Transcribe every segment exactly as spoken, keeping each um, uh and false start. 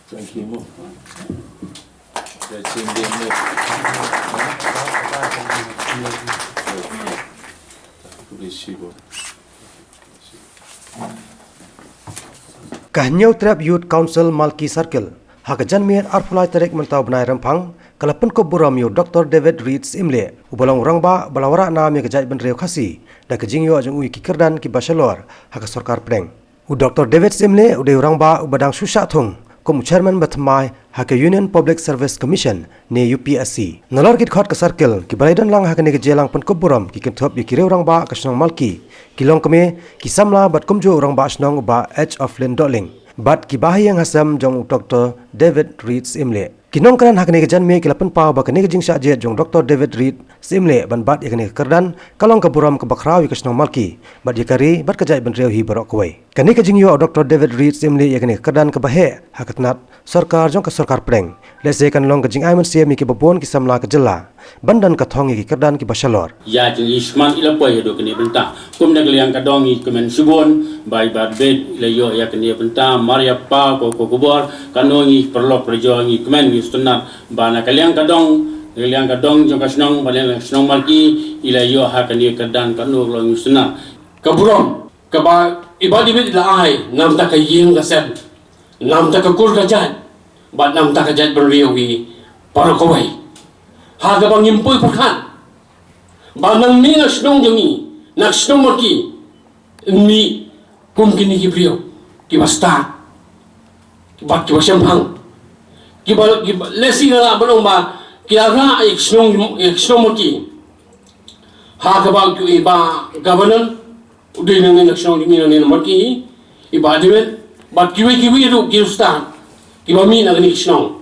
Thank you mo. Thank you mo. Ka Hynñiewtrep Youth Council Malki Circle ha ka janmiet arphew lai tarik mynta u bnai Rymphang ka la pynkup burom ïa u Doctor David Reed Syiemlieh uba long u rangbah ba la wanrah nam ïa ka jaitbynriew Khasi da ka jingïoh jong u ïa ki kyrdan kiba shalor ha ka sorkar pdeng. U Doctor David Syiemlieh u dei u rangbah uba dang shu shah thung kum u chairman ba thymmai ha ka Union Public Service Commission ne U P S C. Nalor ki dkhot ka circle kiba la ïadon lang ha kane ka jingialang pynkup burom ki kynthup ïa ki rangbah ka shnong Malki, ki longkmie, ki samla bad kumjuh u rangbah shnong u Bah H. Oflin Dohling bad ki bahaïing hasem jong u Doctor David Reed Syiemlieh. Ki nongkren ha kane ka janmiet ki la pynpaw ba kane ka jingshah jied jong u Doctor David Reed Syiemlieh ban bat ïa kane ka kyrdan ka long ka burom kaba khraw ïa ka shnong Malki bad ïa ka ri bad ka jaitbynriew hi baroh kawei. Kane ka jingïoh u Doctor David Reed Syiemlieh ïa kane ka kyrdan kaba heh ha ka tnat sorkar jong ka sorkar pdeng, lehse kan long ka jingai mynsiem ïa kiba bun ki samla ka jylla ban don ka thong ïa ki kyrdan kiba shalor. Ïa jong i smat i la poi haduh kane bynta. Kum na ka liang ka dong ngi kmen shibun ba i Bah David i la ïoh ïa kane bynta, mar ïa pa ko ko khubor, kano ngi paralok parajor ngi kmen ngi sngewtynnat ba na ka liang ka dong, na ka liang ka dong jong ka shnong, ba na ka liang ka shnong Malki i la ïoh ha kane ka kyrdan, kano ka long ngi sngewtynnat. Ka burom kaba i Bah David i la ai namta ka ïing ka sem, namta ka kur ka jait bad namta ka jaitbynriew hi baroh kawei. Ha kaba ngim poi pyrkhat ba nangne na shnong jong ngi, na shnong Malki, ngi kum kine ki briew kiba stad, kiba, kiba shemphang, kiba, kiba lehse nga lah ban ong ba ki la rah ïa ka shnong, ïa ka shnong Malki. Ha kaba u, i Bah Governor u dei nangne na shnong jong ngi nangne na Malki, i Bah David bad kiwei kiwei ruh ki stad kiba mih na kane ka shnong,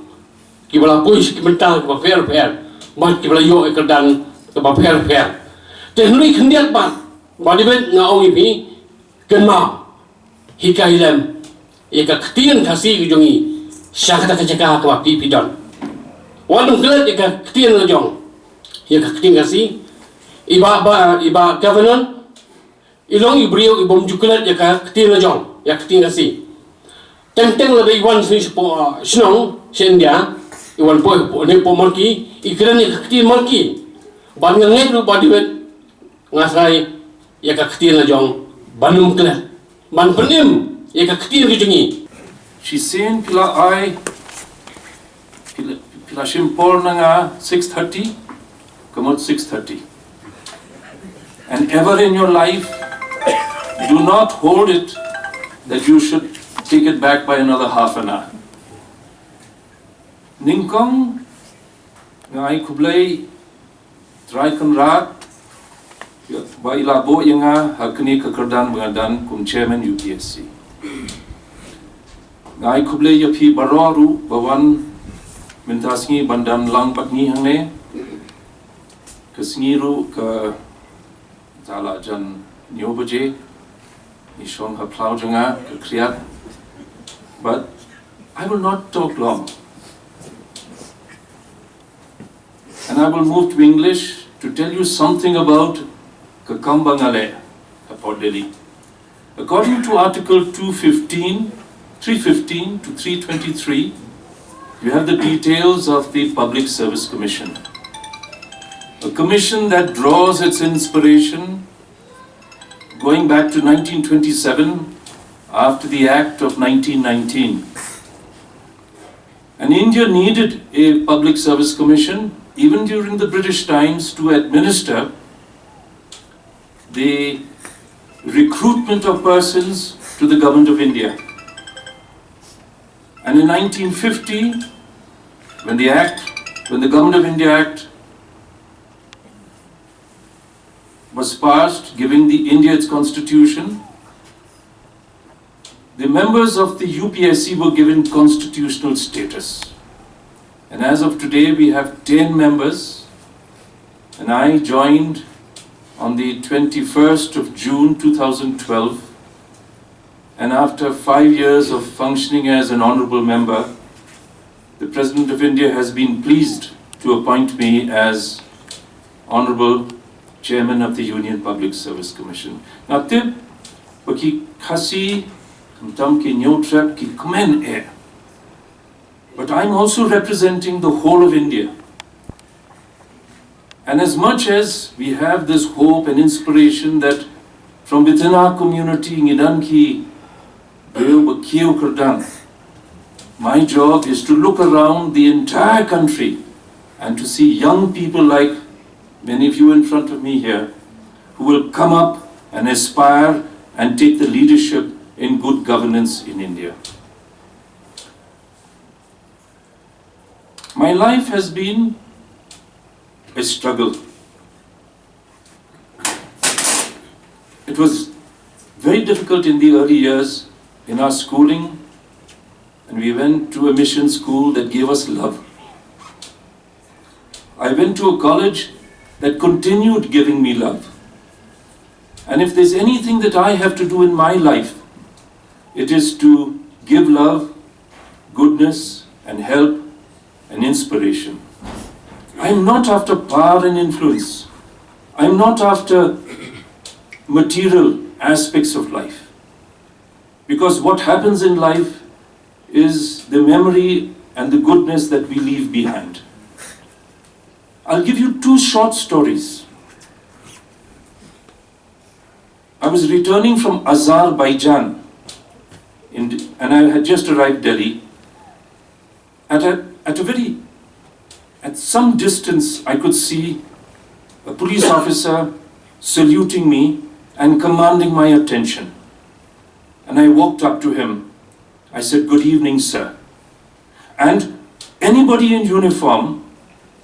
kiba la poi sha ki bynta kiba pher pher bad kiba la ïoh ïa ka kyrdan kaba pher pher. Te hynrei khyndiat bad Bah David, nga ong ïa phi, kynmaw, hikai lem ïa ka ktien Khasi ka jong ngi sha kata ka jaka kaba phi phi don. Wat nym klet ïa ka ktien la jong, ïa ka ktien Khasi. I Bah, Bah, i Bah Governor i long i briew i bym ju klet ïa ka ktien la jong, ïa ka ktien Khasi. Teng teng lada i wan sha, shapoh, ah, shnong sha India, i wan poi, poi ne poi Malki, i kren ïa ka ktien Malki. Bad nga ngeit ruh Bah David, nga tharai ïa ka ktien la jong ban ym klet, ban pynim ïa ka ktien ka jong ngi. Shisien phi la ai, phi la, phi la shim por na nga six thirty, ka mut six thirty. And ever in your life, do not hold it that you should take it back by another half an hour. Nyngkong, nga ai khublei Trai Kynrad ba i la buh ïa nga ha kane ka kyrdan ba nga don kum chairman U P S C. Nga ai khublei ïa phi baroh ruh ba wan mynta sngi ban don lang bad ngi hangne. Ka sngi ruh ka la jan hynñiew baje. Ngi shong ha phyllaw jong nga, ka khriat. But I will not talk long. And I will move to English to tell you something about ka kam ba nga leh ha Port Delhi. According to Article two fifteen, three fifteen to three twenty-three, you have the details of the Public Service Commission. A commission that draws its inspiration going back to nineteen twenty-seven after the Act of nineteen nineteen. And India needed a public service commission, even during the British times, to administer the recruitment of persons to the Government of India. And in nineteen fifty, when the Act, when the Government of India Act was passed, giving the India its constitution, the members of the U P S C were given constitutional status. And as of today, we have ten members, and I joined on the twenty-first of June two thousand twelve, and after five years of functioning as an honorable member, the President of India has been pleased to appoint me as Honorable Chairman of the Union Public Service Commission. Nga tip ba ki Khasi, khamtam ki Hynñiewtrep, ki kmen eh I'm also representing the whole of India. And as much as we have this hope and inspiration that from within our community, ngi don ki briew ba kiew kyrdan, my job is to look around the entire country and to see young people like many of you in front of me here who will come up and aspire and take the leadership in good governance in India. My life has been a struggle. It was very difficult in the early years in our schooling, and we went to a mission school that gave us love. I went to a college that continued giving me love. And if there's anything that I have to do in my life, it is to give love, goodness, and help and inspiration. I'm not after power and influence. I'm not after material aspects of life. Because what happens in life is the memory and the goodness that we leave behind. I'll give you two short stories. I was returning from Azerbaijan, in, and I had just arrived Delhi. At a, at a very, at some distance, I could see a police officer saluting me and commanding my attention. And I walked up to him. I said, "Good evening, sir." And anybody in uniform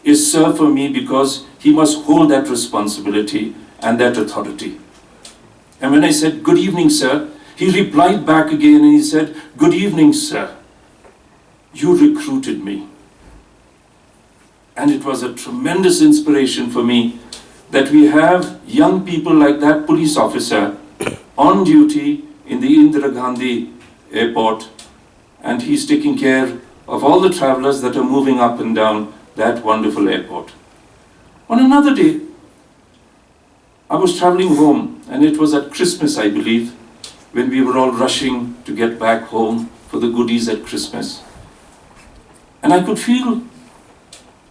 is sir for me because he must hold that responsibility and that authority. And when I said, "Good evening, sir," he replied back again and he said, "Good evening, sir. You recruited me." And it was a tremendous inspiration for me that we have young people like that police officer on duty in the Indira Gandhi airport, and he's taking care of all the travelers that are moving up and down that wonderful airport. On another day, I was traveling home, and it was at Christmas, I believe, when we were all rushing to get back home for the goodies at Christmas. And I could feel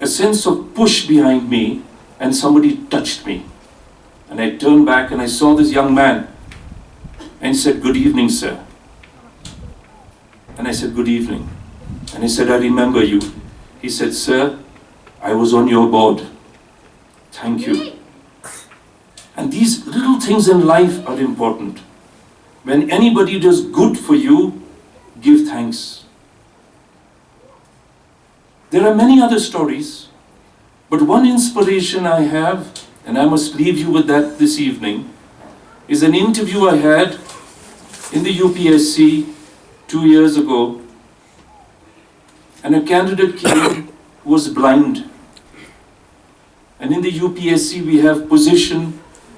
a sense of push behind me, and somebody touched me. And I turned back and I saw this young man and said, "Good evening, sir." And I said, "Good evening." And he said, "I remember you." He said, "Sir, I was on your board. Thank you." And these little things in life are important. When anybody does good for you, give thanks. There are many other stories, but one inspiration I have, and I must leave you with that this evening, is an interview I had in the U P S C two years ago, and a candidate came who was blind. And in the U P S C, we have position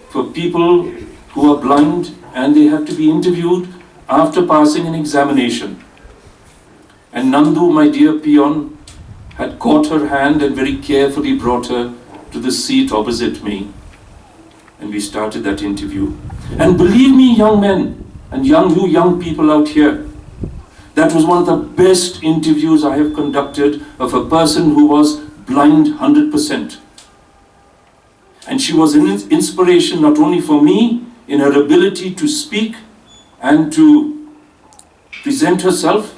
for people who are blind, and they have to be interviewed after passing an examination. And Nandu, my dear peon, had caught her hand and very carefully brought her to the seat opposite me. And we started that interview. And believe me, young men and young, you young people out here, that was one of the best interviews I have conducted of a person who was blind hundred percent. And she was an ins- inspiration not only for me in her ability to speak and to present herself,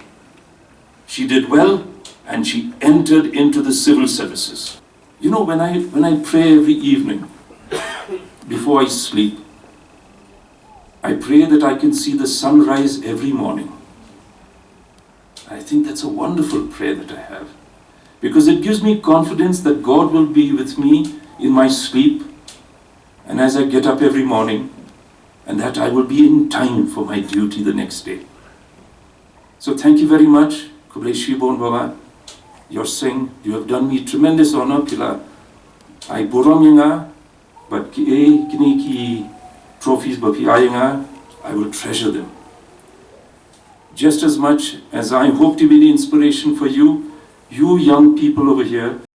she did well and she entered into the civil services. You know, when I, when I pray every evening before I sleep, I pray that I can see the sunrise every morning. I think that's a wonderful prayer that I have, because it gives me confidence that God will be with me in my sleep and as I get up every morning, and that I will be in time for my duty the next day. So thank you very much. Khublei shibun, Baba. Ïohseng, you have done me tremendous honor, phi la ai burom ïa nga, but ki, eh, kine ki trophies ba phi ai ïa nga, I will treasure them. Just as much as I hope to be the inspiration for you, you young people over here,